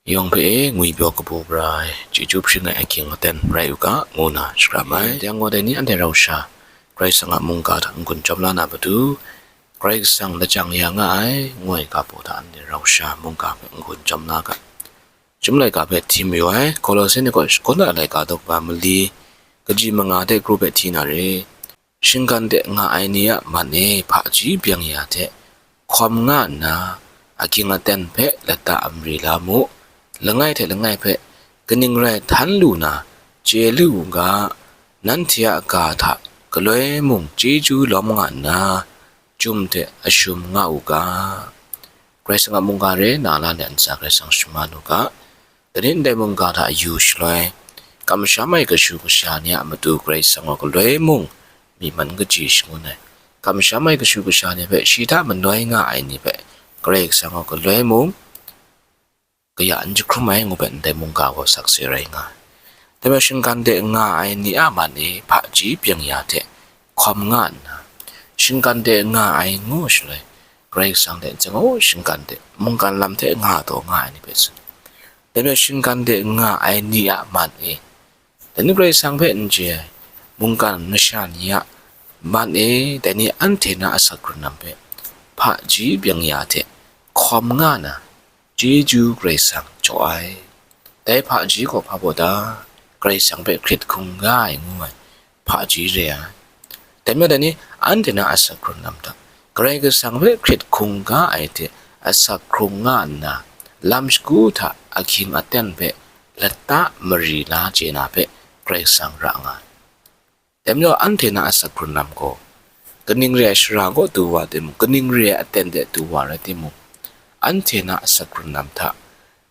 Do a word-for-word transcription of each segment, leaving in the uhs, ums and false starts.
yawng hpe e ngwipyaw kabu bra ai, chyeju hpring ai ahkying aten rai u ga, ngu na shakram ai. Dai yang gaw, dai ni anhte rau sha Karai Kasang a mungga hta n-gun chyawm la na matu, Karai Kasang lajang ya nga ai, ngu ai ga baw hta anhte rau sha mungga hpe n-gun chyawm la ga. Chyum laika hpe hti mayu ai, Kolose ni kaw shakawn ai laika daw kaba mali, kaji manga hte kru hpe hti na re. Shinggan de nga ai ni a man e hpaji byeng ya hte hkawm nga nna, ahkying aten hpe lata a mari la mu. Langai hte langai hpe kaning rai htan lu na, chye lu u ga, nanhte a ga hta galoi mung chyeju lawm nga nna, chyum hte ashum nga u ga. Karai Kasang a mungga re na la ni a ntsa Karai Kasang shaman u ga. Dai ni ndai mungga hta yu shaloi, kamsham ai kashu kasha ni a matu Karai Kasang gaw galoi mung myi man kaji shangun ai. Kamsham ai kashu kasha ni hpe shi hta manoi nga ai ni hpe Karai Kasang gaw galoi mung kaya n jahkrum ai ngu hpe ndai mungga gaw sakse rai nga ai. Dai hpe shinggan de nga ai ni a man e hpaji byeng ya hte hkawm nga nna, shinggan de nga ai ngu shaloi, Karai Kasang hte n tseng u, shinggan de, mungkan lam hte nga taw nga ai ni hpe tsun. Dai hpe shinggan de nga ai ni a man e, dai ni Karai Kasang hpe n chye ai, mungkan masha ni a man e, dai ni anhte na asak hkrun lam hpe hpaji byeng ya hte hkawm nga na, chyeju Karai Kasang jaw ai. Dai hpaji gaw hpa baw ta? Karai Kasang hpe hkrit hkungga ai ngu ai hpaji re ai. Dai majaw dai ni anhte na asak hkrun lam hta, Karai Kasang hpe hkrit hkungga ai hte asak hkrung nga nna, lam shagu hta ahkying aten hpe lata mari la chye na hpe Karai Kasang ra nga ai. Dai majaw anhte na asak hkrun lam gaw, kaning re ai shara kaw du wa timung, kaning re ai aten de du wa rai timung, anhte na asak hkrun lam hta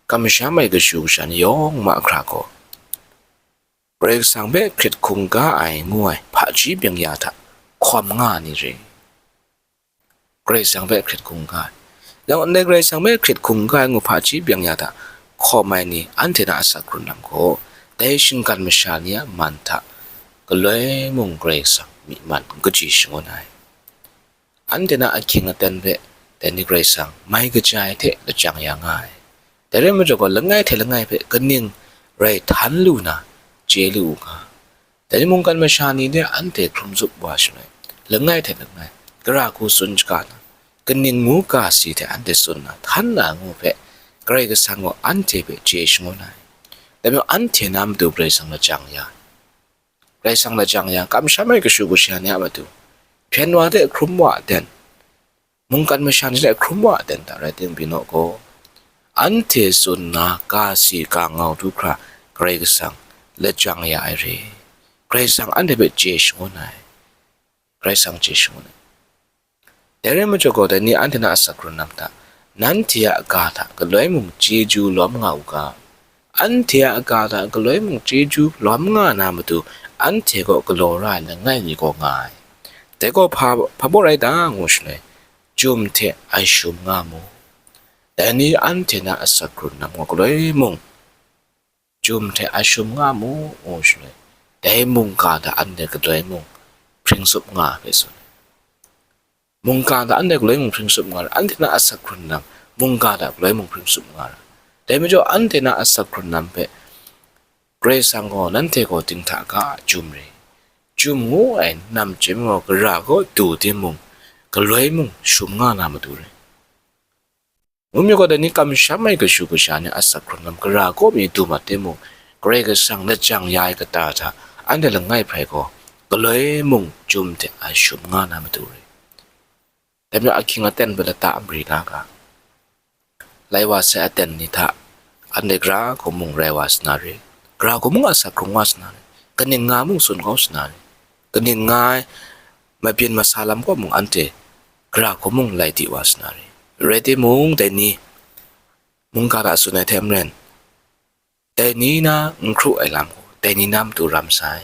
kamsham ai kashu kasha ni yawng ma hkra gaw, Karai Kasang hpe hkrit hkungga ai ngu ai hpaji byeng ya hta hkawm nga ni re. Karai Kasang hpe hkrit hkungga ai. Yang ndai Karai Kasang hpe hkrit hkungga ai ngu hpaji byeng ya hta hkawm ai ni anhte na asak hkrun lam gaw, dai shinggan masha ni a man hta galoi mung Karai Kasang myi man n kaji shangun ai. Anhte na ahkying aten hpe dai ni Karai Kasang mai kaja ai hte lajang ya nga ai. Dai rai majaw gaw, langai hte langai hpe kaning rai htan lu na, chye lu u ga. Dai ni mungkan masha ni de anhte hkrum zup wa shaloi, langai hte langai, gara hku tsun shaga na, kaning ngu ga si hte anhte tsun na, htan na ngu hpe, Karai Kasang gaw anhte hpe chye shangun ai. Dai majaw anhte na matu Karai Kasang lajang ya ai. Karai Kasang lajang ya, kamsham ai kashu kasha ni a matu, hpyen wa hte hkrum wa aten, mungkan masha ni hte hkrum wa aten hta rai timung pyi naw gaw, anhte tsun na ga si ga ngau du hkra Karai Kasang lajang ya ai re. Karai Kasang anhte hpe chye shangun ai. Karai Kasang chye shangun ai. Dai rai majaw gaw, dai ni anhte na asak hkrun lam hta, nanhte a ga hta galoi mung chyeju lawm nga u ga. Anhte a ga hta galoi mung chyeju lawm nga na matu, anhte kaw galaw ra ai langai mi gaw nga ai. Dai gaw hpa, hpa baw rai ta ngu shaloi, chyum hte ai shum nga mu. Dai ni anhte na asak hkrun lam gaw galoi mung, chyum hte ai shum nga mu, ngu shaloi, dai mungga hta anhte galoi mung hpring tsup nga ai hpe tsun ai. Mungga hta anhte galoi mung hpring tsup nga ra, anhte na asak hkrun lam, mungga hta galoi mung hpring tsup nga ra. Dai majaw anhte na asak hkrun lam hpe, Karai Kasang gaw nanhte gaw dinghta ga chyum re. Chyum ngu ai namchyim gaw gara kaw du timung, galoi mung shum nga na matu re. Ngu myit gaw, dai ni kamsham ai kashu kasha ni asak hkrun lam gara kaw mi du mat timung, Karai Kasang lajang ya ai kata hta anhte langai hprai gaw, galoi mung chyum hte ai shum nga na matu re. Dai majaw ahkying aten hpe lata a mari na ga. Lai wa sai aten ni hta, anhte gara hku mung rai wa sa na re, gara hku mung asak hkrung wa sa na re, kaning nga mung tsun kau sa na re, kaning nga ai mabyin masa lam kaw mung anhte gara hku mung lai di wa sa na re. Rai timung, dai ni mungga hta tsun ai hte maren, dai ni na n hkru ai lam gaw, dai ni na matu ram sai.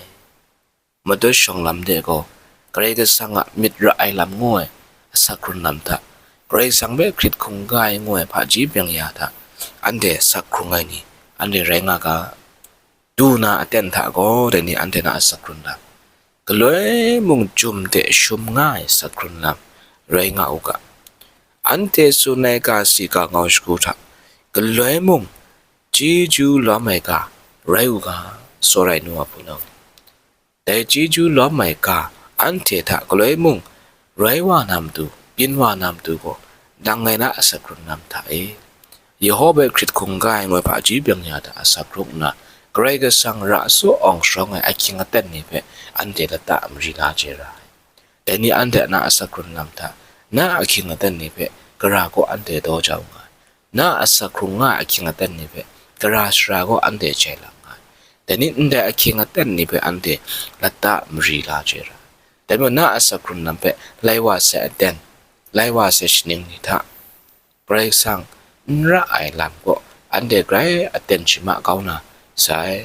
Matut shawng lam de gaw, Karai Kasang a myit ra ai lam ngu ai asak hkrun lam hta, Karai Kasang hpe hkrit hkungga ai ngu ai hpaji byeng ya hta, anhte sak hkrung ai ni, anhte rai nga ga. Du na aten hta gaw, dai ni anhte na asak hkrun lam, galoi mung chyum hte shum nga ai asak hkrun lam rai nga u ga. Anhte tsun ai ga si ga ngau shagu hta, galoi mung Chyeju lawm ai ga rai u ga, tsawra ai nu wa hpunau ni. Dai chyeju lawm ai ga anhte hta galoi mung rai wa na matu, byin wa na matu gaw, dang ai na asak hkrung lam hta e. Yawhawp hpe hkrit hkungga ai ngoi hpaji byeng ya hta asak hkrung nna, Karai Kasang ra tsun awng sharawng ai ahkying aten ni hpe anhte lata mari la chye ra ai. Dai ni anhte a na asak hkrung lam hta, na ahkying aten ni hpe gara gaw anhte daw jau nga ai. Na asak hkrung nga ai ahkying aten ni hpe gara sara gaw anhte jai lang nga ai. Dai ni ndai ahkying aten ni hpe anhte lata mari la chye ra ai. Dai majaw na asak hkrung lam hpe lai wa sai aten, lai wa sai shaning ni hta, Karai Kasang n ra ai lam gaw anhte grai aten shama kau na sai.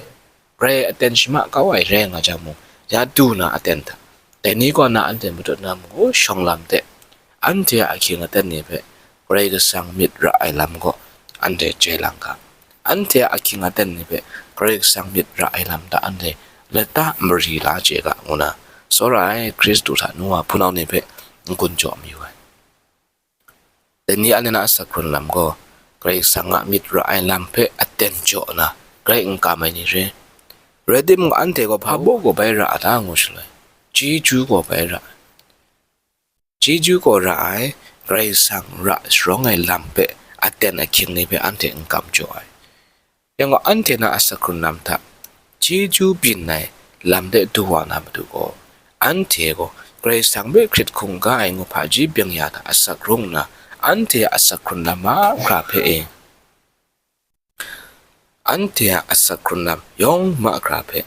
Grai aten shama kau ai rai nga jang mung, ya du na aten hta, dai ni gaw na anhte matut na mung, shawng lam de, anhte a ahkying aten ni hpe Karai Kasang myit ra ai lam gaw anhte jai lang ga, anhte a ahkying aten ni hpe Karai Kasang myit ra ai lam hta anhte lata mari la chye ga, ngu na tsawra ai Hkristu hta nu wa hpunau ni hpe n-gun jaw mayu ai. Dai ni anhte na asak hkrung lam gaw Karai Kasang a myit ra ai lam hpe aten jaw na grai n kam ai ni re. Rai timung, anhte gaw hpa baw gaw bai ra a ta ngu shaloi, chyeju gaw bai ra ai. Chyeju gaw ra ai, Karai Kasang ra sharawng ai lam hpe aten ahkying ni hpe anhte n kam jaw ai. Yang gaw, anhte na asak hkrung lam hta chyeju byin ai lam de du wa na matu gaw, anhte gaw Karai Kasang hpe hkrit hkungga ai ngoi hpaji byeng ya hta asak hkrung nna, anhte a asak hkrung lam mahkra hpe e, anhte a asak hkrung lam yawng mahkra hpe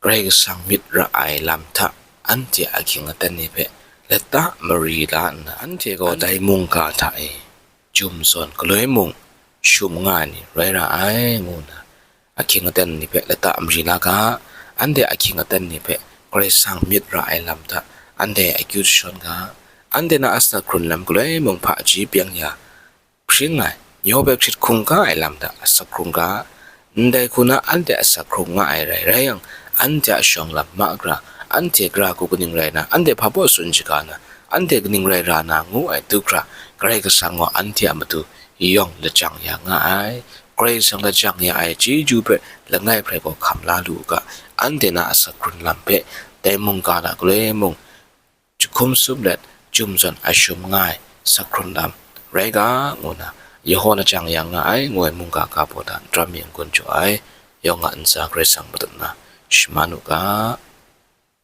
Karai Kasang myit ra ai lam hta anhte a ahkying aten ni hpe lata mari la nna, anhte gaw dai mungga hta e jum zawn galoi mung shum nga ai ni rai ra ai, ngu nna ahkying aten ni hpe lata mari la ga. Anhte ahkying aten ni hpe Karai Kasang myit ra ai lam hta anhte akyu jashawn ga. Anhte na asak hkrung lam galoi mung hpaji byeng ya hpring ai, Yawhawp hpe hkrit hkungga ai lam hta asak hkrung ga. Ndai hku na anhte asak hkrung nga ai rai, rai yang, anhte a shawng lam mahkra, anhte gara hku kaning rai na, anhte hpa baw tsun shaga na, anhte kaning rai ra na ngu ai du hkra, Karai Kasang gaw anhte a matu yawng lajang ya nga ai. Karai Kasang lajang ya ai chyeju hpe langai hprai gaw hkam la lu u ga. Anhte na asak hkrung lam hpe dai mungga hta galoi mung jahkum sum let jum zawn a shum nga ai asak hkrung lam rai ga, ngu nna Yawhawp lajang ya nga ai, ngu ai mungga ga baw hta n-gun jaw ai, yawng a ntsa Karai Kasang matut na shaman u ga.